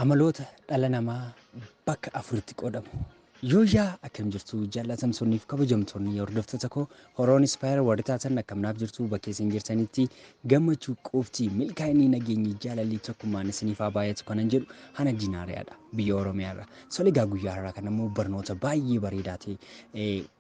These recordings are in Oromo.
Amaloota dhala namaa bakka afuritti qoodamu. Yooyyaa akkam jirtu jaallatamtoonniif kabajamtoonni hordoftoota koo Horoon Inspire warri taatan akkamnaaf jirtu bakka isin jirtanitti gammachuu qofti milkaa'inni nageenyi jaalalli tokkummaan isiniif haa baay'atu kanan jedhu hana Dinaariyaadha biyya Oromiyaarra. Sole egaa guyyaa har'aa kana immoo barnoota baay'ee bareedaa ta'e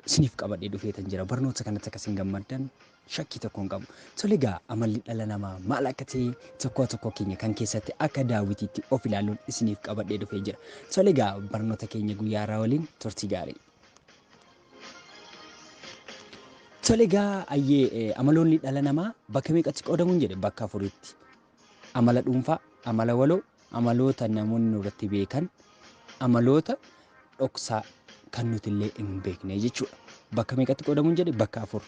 isiniif qabadhee dhufeetan jira. Barnoota kanatti akka isin gammaddan shakkii tokko hin qabu. Tole egaa amalli dhala namaa maal akka ta'e tokko tokko keenya kan keessatti akka daawwitiitti of ilaaluun isiniif qabadhee dhufee jira. Tole egaa barnoota keenya guyyaa har'aa waliin turtii gaarii. Tole egaa ayyee amaloonni dhala namaa bakka meeqatti qoodamuun jedhe bakka afuritti. Amala dhuunfaa, amala waloo, amaloota namoonni nurratti beekan, amaloota dhoksaa kan nuti illee hin beekne jechuudha. Bakka meeqatti qoodamuun jedhe bakka afur.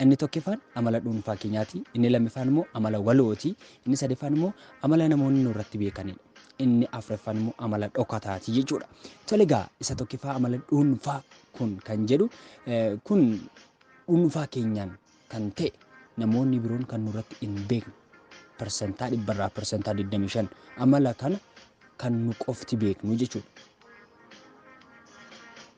Inni tokkoffaan amala dhuunfaa keenyaati. Inni lammaffaan immoo amala walooti. Inni sadaffaan immoo amala namoonni nurratti beekanidha. Inni afuraffaan immoo amala dhokataati jechuudha. Tole egaa isa tokkoffaa amala dhuunfaa kun kan jedhu kun dhuunfaa keenyaan kan ta'e namoonni biroon kan nurratti hin beekne parsantaa dhibbarraa parsantaa 25 amala kana kan nu qofti beeknu jechuudha.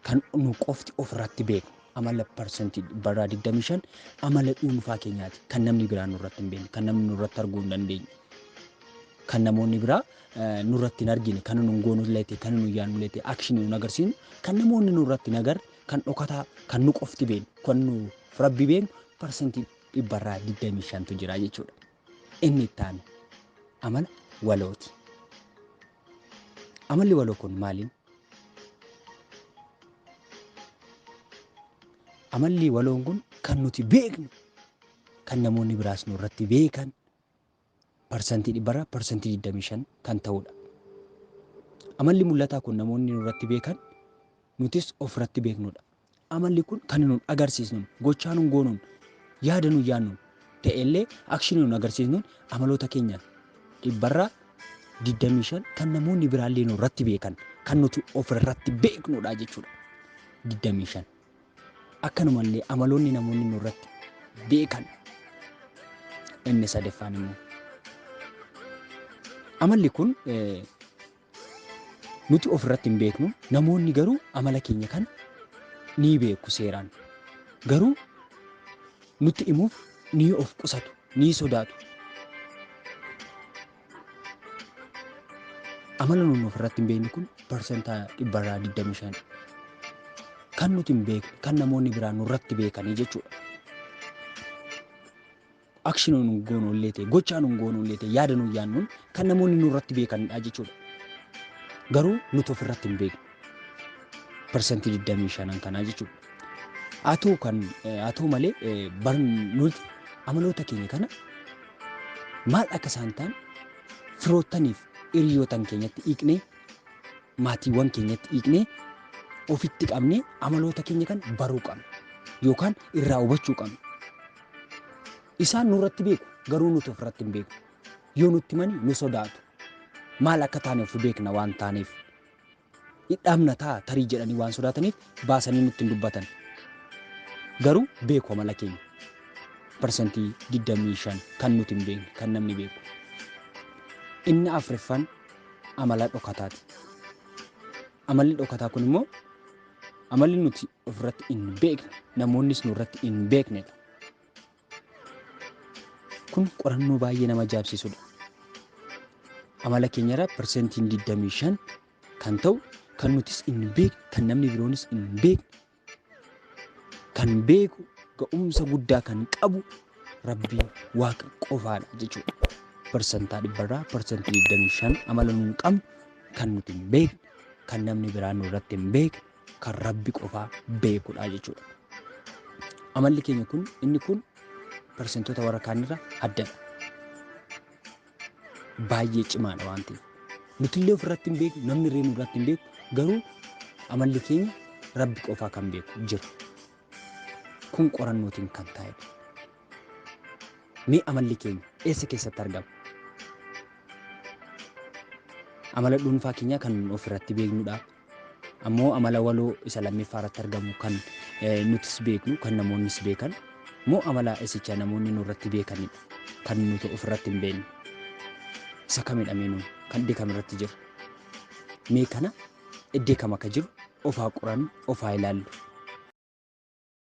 Kan nu qofti ofirratti beeknu. Amala parsantii dhibbarraa 25 amala dhuunfaa keenyaati. Kan namni biraa nurratti hin beekne, kan namni nurratti arguu hin dandeenye, kan namoonni biraa nurratti hin argine, kan nu goonu illee ta'e, kan nu yaadnu illee ta'e, akshinii nu agarsiisnu, kan namoonni nurratti hin agarre, kan dhokataa, kan nu qofti beeknu, kan nu rabbi beeknu parsantii dhibbarraa 25tu jira jechuudha. Inni itti aanu amala walooti. Amalli waloo kun maaliin? Amalli waloon kun kan nuti beeknu, kan namoonni biraas nurratti beekan parsantii dhibbarraa parsantii 25 kan ta'udha. Amalli mul'ataa kun namoonni nurratti beekan nutis ofirratti beeknudha. Amalli kun kan nun agarsiisnu, gochaa nun goonuun, yaada nun yaadnuun ta'ellee akshinii nun agarsiisnuun amaloota keenyaan dhibbarraa 25 kan namoonni biraallee nurratti beekan, kan nuti ofirratti beeknudha jechuudha. 25. Akkanumallee amaloonni namoonni nurratti beekan inni sadaffaan immoo amalli kun nuti ofirratti hin beeknu, namoonni garuu amala keenya kana ni beeku seeraan. Garuu nutti himuuf ni of qusatu, ni sodaatu. Amala nuti ofirratti hin beekne kun parsantaa dhibbarraa 25 kan nuti hin beekne, kan namoonni biraa nurratti beekanii jechuudha. Akshinii nu goonu illee ta'e, gochaa nu goonu illee ta'e, yaada nu yaadnuun kan namoonni nurratti beekanidha jechuudha. Garuu nuti ofirratti hin beeknu. Parsantii 25 kanaa jechuudha. Haa ta'u malee nuti amaloota keenya kana maal akka isaan ta'an firoottaniif hiriyootan keenyatti hiiknee, maatiiwwan keenyatti hiiknee ofitti qabnee amaloota keenya kana baruu qabna yookaan irraa hubachuu qabna. Isaan nurratti beeku garuu nuti ofirratti hin beeknu. Yoo nutti himani nu sodaatu. Maal akka taane of beekna waan taaneef. Hidhamna ta'a tarii jedhanii waan sodaataniif baasanii nutti hin dubbatan. Garuu beeku amala keenya. Parsantii 25 kan nuti hin beekne, kan namni beeku. Inni afuraffaan amala dhokataati. Amalli dhokataa kun immoo amalli nuti ofirratti hin beekne, namoonnis nurratti hin beeknedha. Kun qorannoo baay'ee nama ajaa'ibsiisudha. Amala keenyarraa parsantiin 25 kan ta'u kan nutis hin beekne, kan namni biroonis hin beekne, kan beeku ga'umsa guddaa kan qabu Rabbiin Waaqa qofaadha jechuudha. Parsantaa dhibbarraa parsantii 25 amala nuun qabnu kan nuti hin beekne, kan namni biraa nurratti hin beekne, kan Rabbi qofaa beekudha jechuudha. Amalli keenya kun inni kun parsantoota warra kaanirraa addadha. Baay'ee cimaadha waan ta'eef. Nuti illee ofirratti hin beeknu, namni illee nurratti hin beeku, garuu amalli keenya Rabbi qofaa kan beeku jira. Kun qorannootiin kan taa'edha. Mee amalli keenya eessa keessatti argama? Amala dhuunfaa keenyaa kan ofirratti beeknudha. Ammoo amala waloo isa lammaffaa irratti argamu kan nutis beeknu, kan namoonnis beekan, moo amala isicha namoonni nurratti beekanidha kan nuti ofirratti hin beekne. Isa kamidha mee nuun kan dhiqame irratti jira? Mee kana iddee kam akka jiru of haa qorannu, of haa ilaallu.